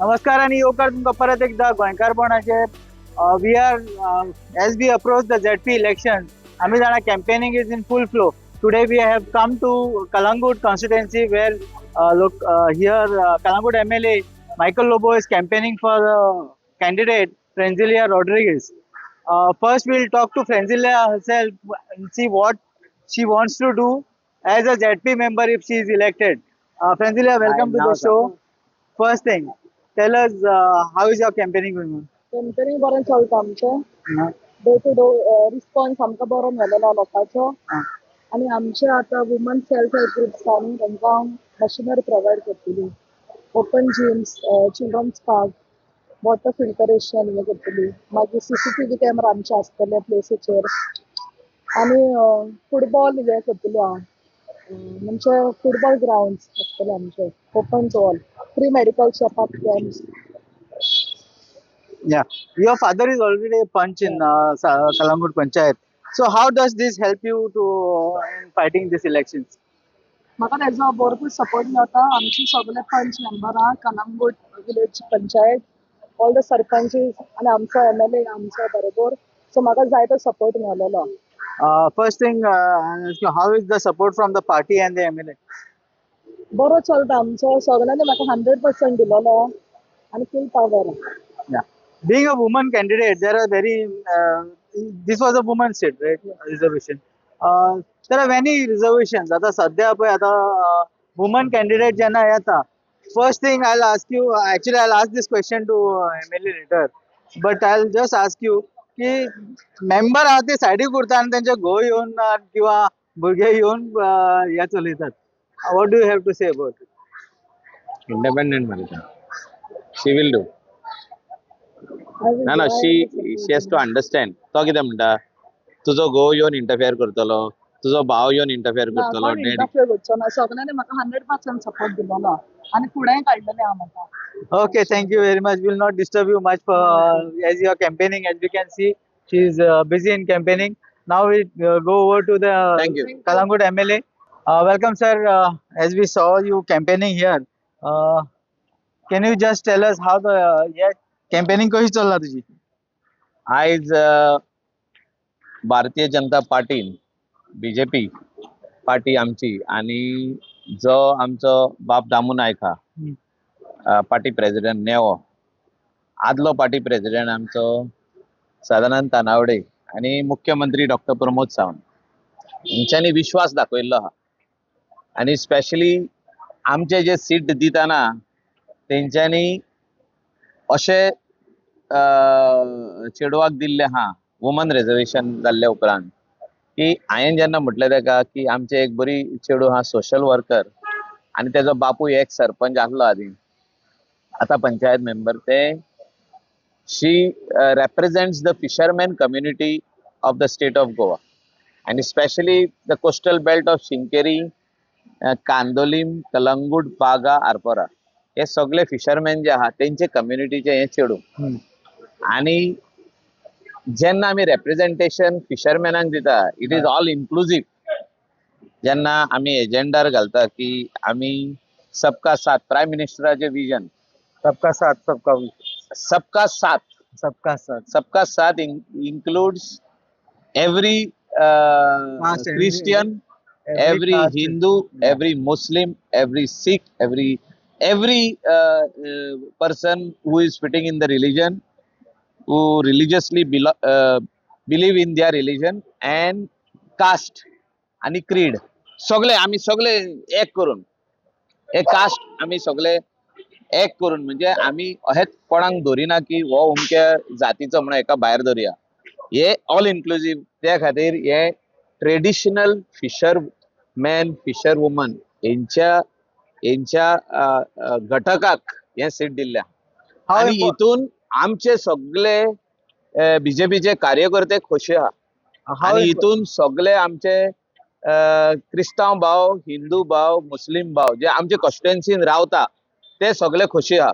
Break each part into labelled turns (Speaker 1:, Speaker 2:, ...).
Speaker 1: नमस्कार आणि येवकार तुमकां परत एकदा गोंयकारपणाचेर. We are as we approach the ZP election, आमी जाणा campaigning is in full flow. Today we have come to Calangute constituency, where look, here Calangute MLA Michael Lobo is campaigning for candidate Franzilia Rodrigues. First we'll talk to Franzilia herself and see what she wants to do as a ZP member if she is elected. Franzilia, welcome to the show. First thing, tell us how is your campaigning going on?
Speaker 2: Campaigning बरें चलता आमचें. Day two day response आमकां बरो मेळलेलो लोकांचो. आनी आमचे आतां woman self help groups न्ही, तांकां मशिनरी प्रोवायड करतली, open gyms, children's park, water filtration हें करतली. मागीर सीसीटीव्ही कॅमेरा आमचे आसतले प्लेसीचेर आनी फुटबॉल हें करतली हांव, म्हणजे फुटबॉल ग्राउंड्स आसतले आमचे open to all, free medical checkup camps.
Speaker 1: Yeah, your father is already a panch in Calangute Panchayat. So how does this help you to in fighting these elections?
Speaker 2: म्हाका तेजो भरपूर support मेळटा. आमची सगळे पंच मेंबरां, Calangute village panchayat, all the सरपंचीस आनी आमचो एमएलए आमचो बरोबर, सो म्हाका जायतो सपोर्ट मेळलेलो.
Speaker 1: First thing, I'll ask you, how is the support from the party and the MLA?
Speaker 2: बरो चलता आमचो. सगळ्यांनी म्हाका 100% दिलेलो आनी फूल power.
Speaker 1: Yeah. Being a woman candidate, there are very this was a woman seat, right? Reservation. There are many reservations. आता सध्या पळय आता वुमन कॅन्डिडेट जेन्ना येता, first thing I ask you, actually I ask this question to MLA later, but I just ask you की member आहा ते सायडीक उरता आनी तेंचे घोव येवन किंवा भुरगे येवन हे चलयतात. What do you have to say about?
Speaker 3: Independent मरे. She will do. ना ना, she has to understand. तो कितें म्हणटा, तुजो घोव येवन इंटरफेअर करतलो, तुजो भाव येवन इंटरफेअर करतलो,
Speaker 2: कोण
Speaker 3: डॅडी.
Speaker 2: इंटरफियर करचो ना. सगळ्यांनी म्हाका 100% सपोर्ट दिलेलो आनी फुडेंय काडलेलें आहा म्हाका.
Speaker 1: Okay, thank you very much. We'll not disturb you much for as you are campaigning. As we can see, she is busy in campaigning. Now we go over to the
Speaker 3: Thank you.
Speaker 1: Calangute MLA. Welcome, sir. As we saw you campaigning here, can you just tell us how the yeah, campaigning कशी चल्ला तुजी?
Speaker 3: आयज Bharatiya Janata पार्टीन, BJP party आमची आनी जो आमचो बाब दामू नायक आहा, पार्टी प्रेसिडेंट नेवो, आदलो पार्टी प्रेसिडेंट आमचो सदानंद तानावडे आनी मुख्यमंत्री डॉक्टर प्रमोद सावंत हेंच्यांनी विश्वास दाखयल्लो आहा आनी स्पेशली आमचे जे सीट दिताना तेंच्यांनी अशें चेडवाक दिल्लें आहा वुमन रिजर्वेशन जाल्ल्या उपरांत की हांवें जेन्ना म्हटलें तेका की आमचें एक बरी चेडूं आहा, सोशल वर्कर, आनी तेजो बापूय एक सरपंच आसलो आदी, आतां पंचायत मेंबर ते. She represents the fisherman community of the state of Goa आनी specially the coastal belt of Shinkeri, Candolim, Calangute, Baga, Arpora. हे सगळे फिशरमॅन जे आहा तेंचे कम्युनिटीचे हे चेडूं. आणि जेन्ना आमी रेप्रेझेंटेशन फिशरमॅनाक दिता, it is all inclusive. जेन्ना आमी एजेंडार घालता की आमी सबका साथ, प्रायम मिनिस्टराचे विजन,
Speaker 1: सबका साथ, सबका विश्वास.
Speaker 3: सबका साथ.
Speaker 1: सबका साथ.
Speaker 3: सबका साथ includes every
Speaker 1: Caste,
Speaker 3: Christian, every
Speaker 1: caste,
Speaker 3: Hindu, every Muslim, every Sikh, every person who is fitting in the religion, who religiously believe in their religion and caste आणि creed. सगळे आमी सगळे एक करून, हे कास्ट आमी सगळे एक करून, म्हणजे आमी अहेच कोणाक धरिना की हो अमक्या जातीचो म्हणून हेका भायर धरुया. हे ऑल इन्क्लुजीव. त्या खातीर हे traditional fisherman, fisherwoman हेंच्या हेंच्या अ, अ, घटकाक हें सीट दिल्लें आहा.
Speaker 1: How
Speaker 3: आनी हितून आमचे सगळे बीजेपीचे कार्यकर्ते खोशी आहा.
Speaker 1: How
Speaker 3: आनी हितून सगळे आमचे क्रिस्तांव भाव, हिंदू भाव, मुस्लीम भाव जे आमचे कॉन्स्टिट्युएन्सीन रावता ते सगळे खोशी आहा.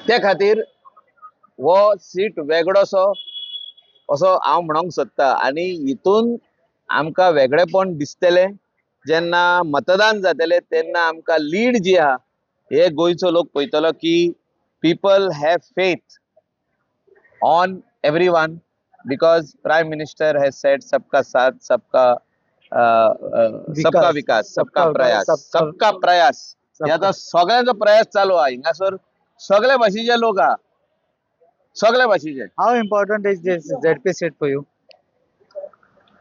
Speaker 3: त्या खातीर हो सीट वेगळोसो असो हांव म्हणोंक सोदता आनी हितून आमकां वेगळेपण दिसतलें. जेन्ना मतदान जातलें तेन्ना आमकां लीड जी आहा ती हे गोंयचो लोक पळयतलो की people have faith on everyone because Prime Minister has said सबका साथ, सबका सबका विकास, सबका प्रयास, सबका प्रयास. हे आता सगळ्यांचो प्रयास चालू आहा. हिंगासर सगळे भाशेचे लोक आहा, सगळे भाशेचे.
Speaker 1: How important is this ZP seat for you?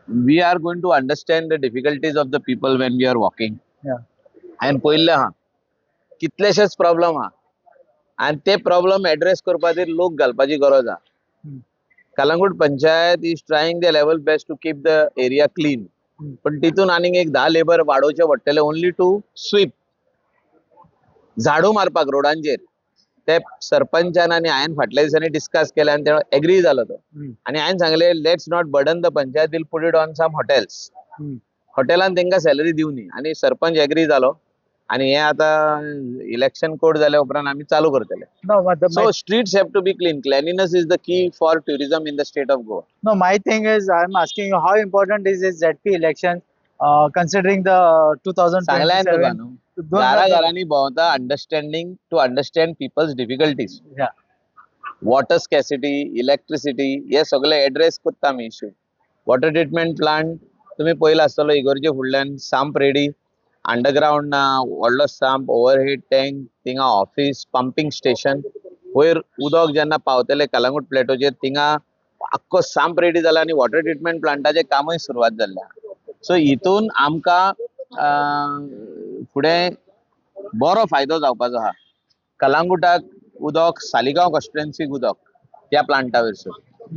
Speaker 3: We are going to understand the difficulties of the people when we are walking. हांवें पळयल्लें आहा, कितलेशेच प्रॉब्लम आहा आनी ते प्रॉब्लम एड्रेस करपा खातीर लोक घालपाची गरज आहा. Calangute Panchayat is trying the level best to keep the area clean, पण तितून आनीक एक 10 लेबर वाडोवचे पडटले ओनली टू स्वीप, झाडू मारपाक रोडांचेर. ते सरपंचान आनी हांवें फाटल्या दिसांनी डिस्कस केलें आनी ते एग्री जालो तो. आनी हांवें सांगलें, let's not burden the panchayat, we'll put it on some hotels. हॉटेलान तांकां सॅलरी दिवनी. आनी सरपंच एग्री जालो आनी हे आतां इलेक्शन कोड जाल्या उपरांत आमी चालू करतले.
Speaker 1: No, but the,
Speaker 3: So streets have to be clean. Cleanliness is the key for tourism in the state of Goa.
Speaker 1: No, my thing is, I'm asking you, how important is this ZP election, considering the
Speaker 3: सांगलाय तुका
Speaker 1: 2027?
Speaker 3: न्हू, घरा घरांनी भोंवता, understanding to understand people's difficulties. Water scarcity, electricity, हे सगळे address करता आमी issue. Water treatment plant तुमी पळयला आसतलो, इगोर्जे फुडल्यान संप रेडी, अंडरग्रावंड ना व्हडलो संप, ओवरहेड टँक, थिंगा ऑफिस, पंपींग स्टेशन. वयर उदक जेन्ना पावतले कलंगूट प्लेटोचेर, थिंगा आख्खो संप रेडी जाला आनी वॉटर ट्रिटमेंट प्लांटाचें कामूय सुरवात जाल्लें आहा. सो हितून आमकां फुडें बरो फायदो जावपाचो आहा. कलांगुटाक उदक, सालिगांव कॉन्स्टिट्युएन्सीक उदक त्या Plantae वयरसून.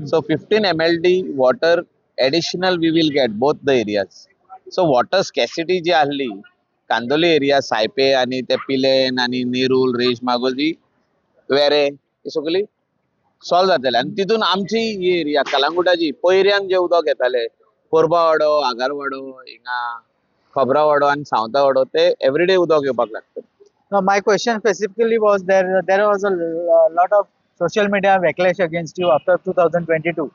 Speaker 3: So 15 MLD water additional we will get both the areas. So water scarcity जी आहली कांदोली एरिया, सायपे आनी ते पिलेन आनी नेरूल, रेश मागोजी, वेरे, ही सगळी सॉल्व जातले. आनी तितून आमची ही एरिया कलांगुटाची, पयऱ्यान जे उदक येताले, कोरबावाडो, आगारवाडो, हिंगा खबरावाडो आनी सावंतावाडो, ते एवरीडे उदक येवपाक लागता.
Speaker 1: No, my question specifically was there was a lot of social media backlash against you after 2022.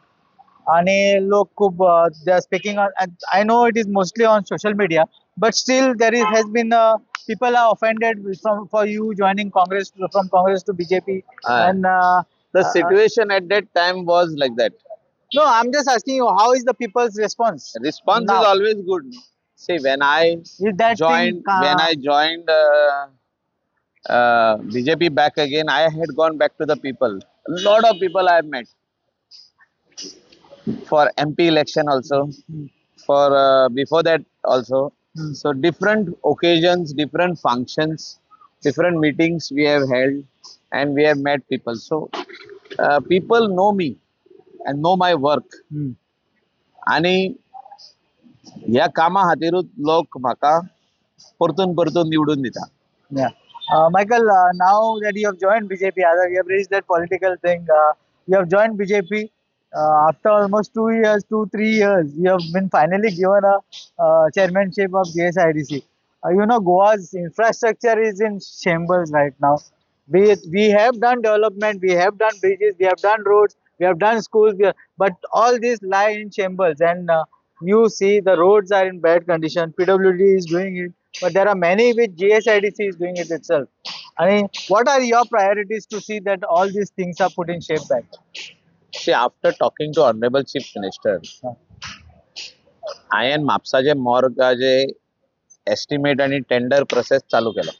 Speaker 1: आणि लोक खूप, they are speaking on, I know it is mostly on social media, but still there is has been, people are offended from for you joining Congress, from Congress to BJP and
Speaker 3: The situation at that time was like that.
Speaker 1: No, I'm just asking you, how is the people's response?
Speaker 3: Response
Speaker 1: Now.
Speaker 3: is always good. See, when I
Speaker 1: Is that
Speaker 3: joined,
Speaker 1: thing,
Speaker 3: when I joined BJP back again, I had gone back to the people. A lot of people I have met for MP election also, for before that also. So different occasions, different functions, different meetings we have held, and we have met people. So people know me and know my work. आणि ह्या कामा खातीरूच लोक म्हाका परतून परतून निवडून दिता.
Speaker 1: Yeah. Michael, now that you have joined BJP, either you have reached that political thing, you have joined BJP after almost 2 years, 2, 3 years, you have been finally given a chairmanship of GSIDC. Goa's infrastructure is in shambles right now. We have done development, we have done bridges, we have done roads, we have done schools, but all these lie in shambles. And you see the roads are in bad condition. PWD is doing it, but there are many which GSIDC is doing it itself. I mean, what are your priorities to see that all these things are put in shape back?
Speaker 3: See, after talking to Honorable Chief Minister, हांवें म्हापसाचे मॉर्गाचे estimate आनी tender process चालू केलो.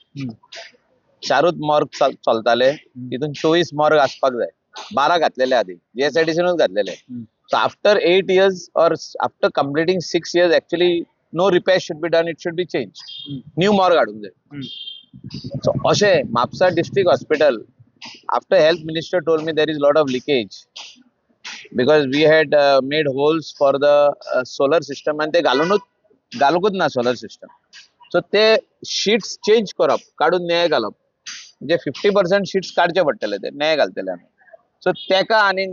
Speaker 3: चारूच morgue चलताले, तितून 24 morgue आसपाक जाय. 12 घातलेले आदी, जीएसआयडीसीनूच घातलेले. So after 8 years or after completing 6 years, actually no repair should be done, it should be change. New morgue हाडूंक जाय. सो अशें Mapusa district hospital, after health minister told me there is lot of leakage because we had made holes for the solar system आणि ते घालूनच घालूंकच ना solar system. So ते sheets change करप, काडून नये घालप, म्हणजे 50% शीट्स काडचे पडटले, ते नये घालतले आमी. सो तेका आनीक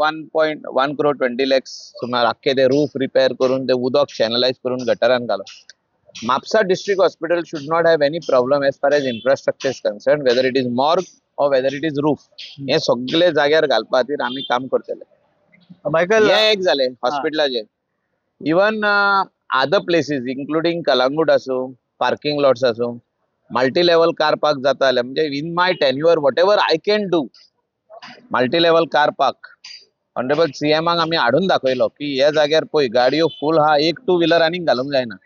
Speaker 3: 1.1 crore 20 lakhs सुमार. आख्खे ते रूफ रिपेर करून, ते उदक चॅनलायज करून गटरान घालप. Mapsa District Hospital should not have any problem as far as infrastructure is concerned, whether it is morgue or whether it is roof. हे सगळे जाग्यार घालपा खातीर आमी काम करतले.
Speaker 1: Michael,
Speaker 3: हे एक जालें हॉस्पिटलाचें. Even other places including Calangute आसूं, पार्किंग लॉट्स आसूं. मल्टी लेवल कार पार्क जाता जाल्यार म्हणजे in my tenure whatever I can do, multi level car park honourable सीएमाक आमी हाडून दाखयलो की ह्या जाग्यार पळय गाडयो फूल आहा, एक टू व्हिलर आनीक घालूंक जायना,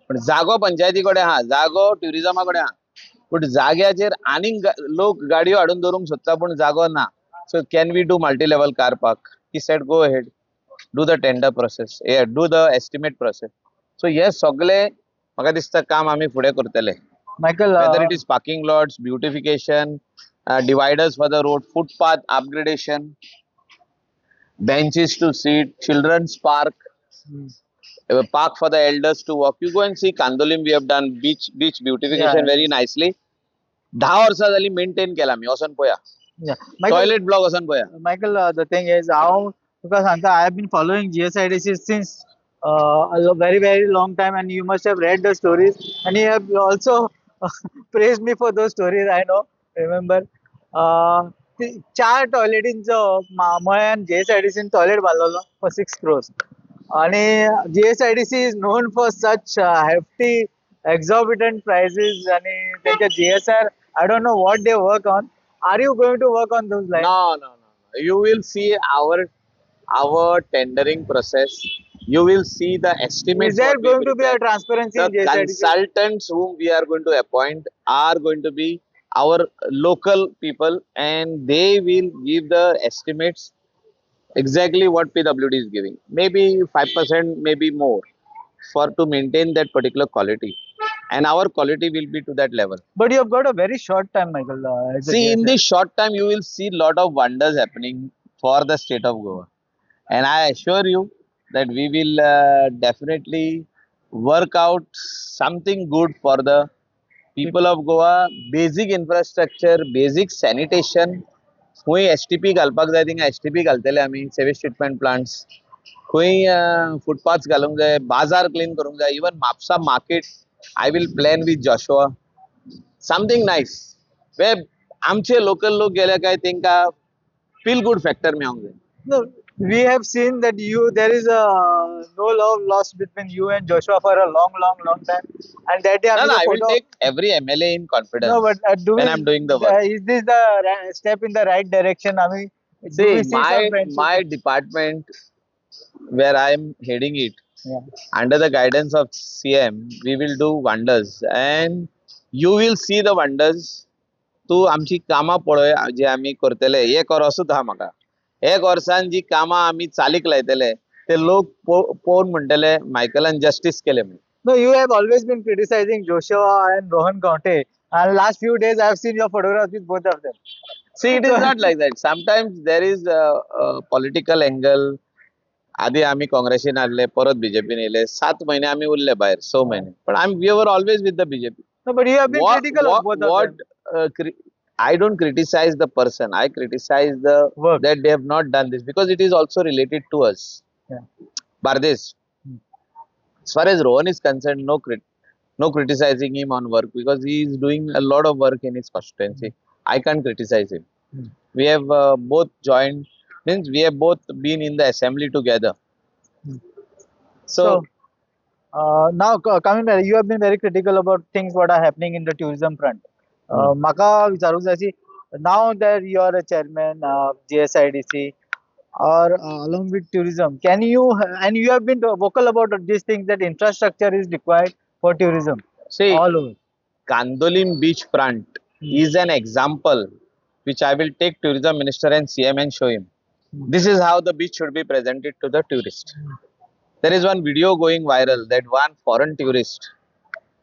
Speaker 3: पण जागो पंचायती कडेन आहा, जागो ट्युरिजमा कडेन आहा, पूण जाग्याचेर आनीक लोक गाडयो हाडून दवरूंक सोदता पूण जागो ना. So can we do multi level car park? He said go ahead, do the tender process, do the estimate process. So हे सगळे म्हाका दिसता काम आमी फुडें करतले.
Speaker 1: Michael,
Speaker 3: whether it is parking lots, beautification, dividers for the road, footpath upgradation, benches to sit, children's park, a park for the elders to walk. You go and see Candolim, we have done beach beautification very nicely. 10 वर्सां जाली maintain केला आमी, वचोन पळया.
Speaker 1: Michael,
Speaker 3: toilet block वचोन पळया.
Speaker 1: Michael, the thing is, हांव तुका सांगता, I have been following GSIDC since a very very long time, and you must have read the stories, and you have also praised me for those stories. I know, remember. चार टॉयलेटींचो मळ्यान जीएसआयडीसीन toilet बांदलेलो for 6 crores आणि GSIDC is known for such hefty exorbitant prices आणि त्यांच्या GSR, I don't know what they work on. Are you going to work on those line?
Speaker 3: No. You will see our tendering process. You will see the estimates.
Speaker 1: Is there
Speaker 3: what we
Speaker 1: going to be a
Speaker 3: prepare.
Speaker 1: Transparency
Speaker 3: The
Speaker 1: in GSIDC?
Speaker 3: Consultants whom we are going to appoint are going to be our local people, and they will give the estimates exactly what PWD is giving. Maybe 5%, maybe more, for to maintain that particular quality. And our quality will be to that level.
Speaker 1: But you have got a very short time, Michael. As a
Speaker 3: See, in
Speaker 1: GSI.
Speaker 3: this short time, you will see lot of wonders happening for the state of Goa. And I assure you that we will definitely work out something good for the people of Goa. Basic infrastructure, basic sanitation. खंय STP घालपाक जाय थिंगा STP घालतले आमी, savage treatment plants. खंय footpaths घालूंक जाय, बाजार क्लीन करूंक जाय. Even Mapusa market I will plan with Joshua something nice way आमचे लोकल लोक गेले काय तेंका फील गुड फॅक्टर मेळोंक जाय.
Speaker 1: No, we have seen that you there is a no love lost between you and Joshua for a long, long, long time. And that day,
Speaker 3: No,
Speaker 1: आम्ही
Speaker 3: no, I will
Speaker 1: photo.
Speaker 3: Take every MLA in confidence
Speaker 1: No, but do
Speaker 3: when
Speaker 1: we,
Speaker 3: I'm doing the work.
Speaker 1: Is this the step in the right direction? I mean, do
Speaker 3: See,
Speaker 1: we see some
Speaker 3: my
Speaker 1: friendship?
Speaker 3: My department where I am heading it, under the guidance of CM, we will do wonders and you will see the wonders. तूं आमची कामां पळय जी आमी करतले. एक वर्सूच आहा म्हाका. एक वर्सान जी कामां आमी चालीक लायतले ते लोक पळोवन म्हणटले मायकलान जस्टीस केलें म्हणून.
Speaker 1: No, you have always been criticizing Joshua and Rohan Khaunte. And last few days, I have seen your photographs with both of them.
Speaker 3: See, it is not like that. Sometimes there is a political angle. आधी आमी काँग्रेसीन आहले, परत बीजेपीन येयले. 7 म्हयने आमी उरले भायर, 6 म्हयने, पण आमी we were always with the BJP.
Speaker 1: No, but you have been critical of both of
Speaker 3: What
Speaker 1: them.
Speaker 3: I don't criticize the person. I criticize the
Speaker 1: Work.
Speaker 3: That they have not done this because it is also related to us. Bardez. As far as Rohan is concerned, no criticizing him on work because he is doing a lot of work in his constituency. I can't criticize him. We have both joined, means we have both been in the assembly together. So,
Speaker 1: So, now coming back, you have been very critical about things what are happening in the tourism front. म्हाका विचारूंक जाय की now that you are a chairman of GSIDC or along with tourism, can you, and you have been vocal about these things that infrastructure is required for tourism
Speaker 3: see,
Speaker 1: all over.
Speaker 3: Candolim beach front is an example which I will take tourism minister and CM and show him. This is how the beach should be presented to the tourist. There is one video going viral that one foreign tourist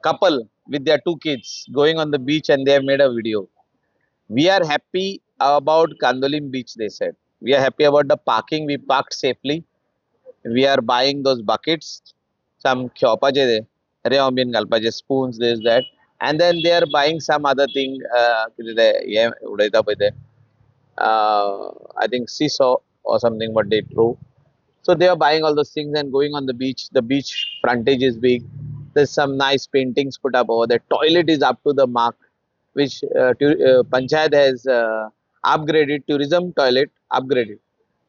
Speaker 3: couple with their two kids going on the beach, and they have made a video. "We are happy about Candolim beach," they said. "We are happy about the parking. We parked safely. We are buying those buckets, some खेळपाचे ते रेंव बीन घालपाचे spoons, this, that, and then they are buying some other thing." कितें ते हें उडयता पळय ते, I think seesaw or something what they throw. So they are buying all those things and going on the beach. The beach frontage is big. There's some nice paintings put up over there. Toilet is up to the mark, which Panchayat has upgraded, tourism toilet upgraded.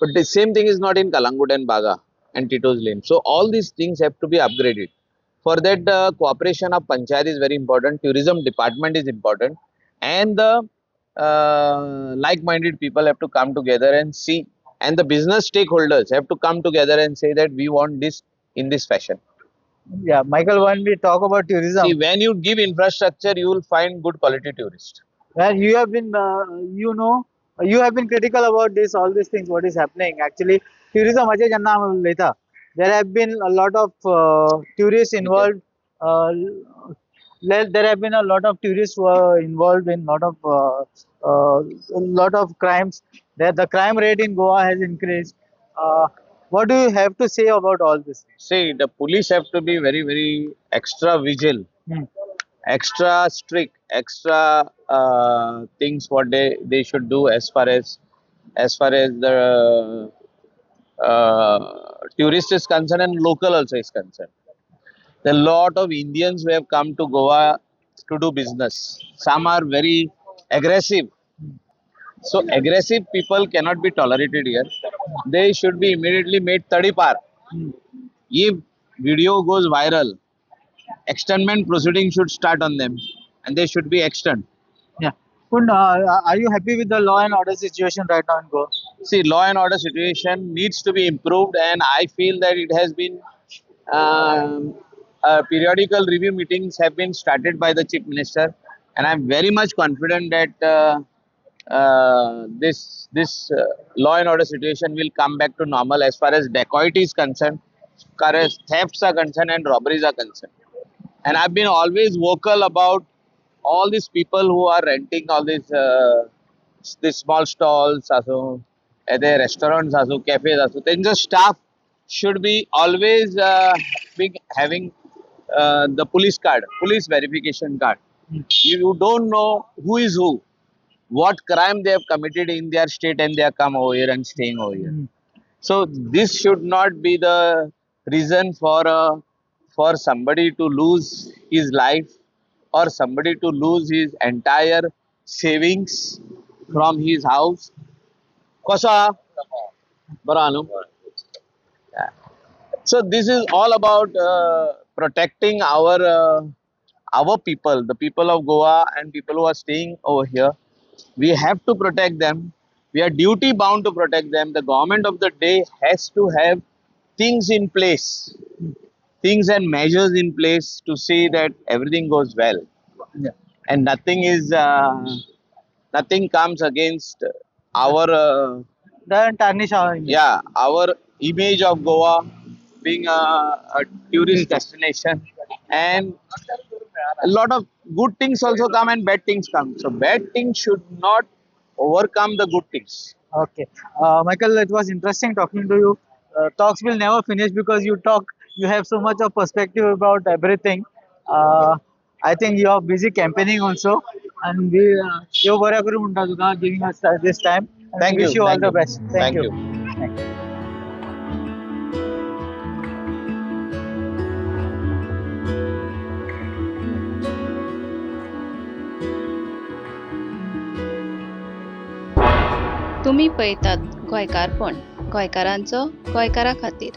Speaker 3: But the same thing is not in Calangute and Baga and Tito's Lane. So all these things have to be upgraded. For that, the cooperation of panchayat is very important, tourism department is important, and the like-minded people have to come together and see, and the business stakeholders have to come together and say that we want this in this fashion.
Speaker 1: Yeah, Michael, when we talk about tourism,
Speaker 3: See, when you give infrastructure, you will find good quality tourists.
Speaker 1: Well, you have been, you know, you have been critical about this, all these things, what is happening. Actually, tourism, Ajay जेन्ना आमी उलयता, there have been a lot of tourists involved. There have been a lot of tourists who are involved in lot of crimes. There, the crime rate in Goa has increased. What do you have to say about all this?
Speaker 3: See, the police have to be very, very extra vigil, extra strict, extra things what they should do as far as the tourist is concerned and local also is concerned. There are a lot of Indians who have come to Goa to do business. Some are very aggressive. So aggressive people cannot be tolerated here. They should be immediately made tadipar. If video goes viral, externment proceeding should start on them and they should be externed.
Speaker 1: Yeah. Pun, are you happy with the law and order situation right now in Goa?
Speaker 3: See, law and order situation needs to be improved, and I feel that it has been periodical review meetings have been started by the Chief Minister, and I'm very much confident that this law and order situation will come back to normal as far as dacoity is concerned, as far as thefts are concerned and robberies are concerned. And I've been always vocal about all these people who are renting all these small stalls asu, the restaurants asu, cafes asu, then the staff should be always be having the police card, police verification card. You don't know who is who, what crime they have committed in their state, and they have come over here and staying over here. So this should not be the reason for somebody to lose his life or somebody to lose his entire savings from his house. Kosa बरो न्हू? So this is all about protecting our people, the people of Goa and people who are staying over here. We have to protect them. We are duty bound to protect them. The government of the day has to have things in place, things and measures in place to see that everything goes well.
Speaker 1: Yeah.
Speaker 3: And nothing is nothing comes against our
Speaker 1: Doesn't tarnish our image.
Speaker 3: yeah, our image of Goa being a tourist destination. And a lot of good things also come and bad things come. So bad things should not overcome the good things.
Speaker 1: Okay. Michael, it was interesting talking to you. Talks will never finish because you talk, you have so much of perspective about everything. I think you are busy campaigning also. And we, देव बऱ्या करूं म्हणटा तुका giving us this time. And
Speaker 3: Thank
Speaker 1: wish
Speaker 3: you.
Speaker 1: you all
Speaker 3: Thank
Speaker 1: the
Speaker 3: you.
Speaker 1: best. Thank
Speaker 3: Thank
Speaker 1: you.
Speaker 3: you.
Speaker 1: Thank you.
Speaker 4: तुमी पळयतात गोंयकारपण, गोंयकारांचो गोंयकारा खातीर.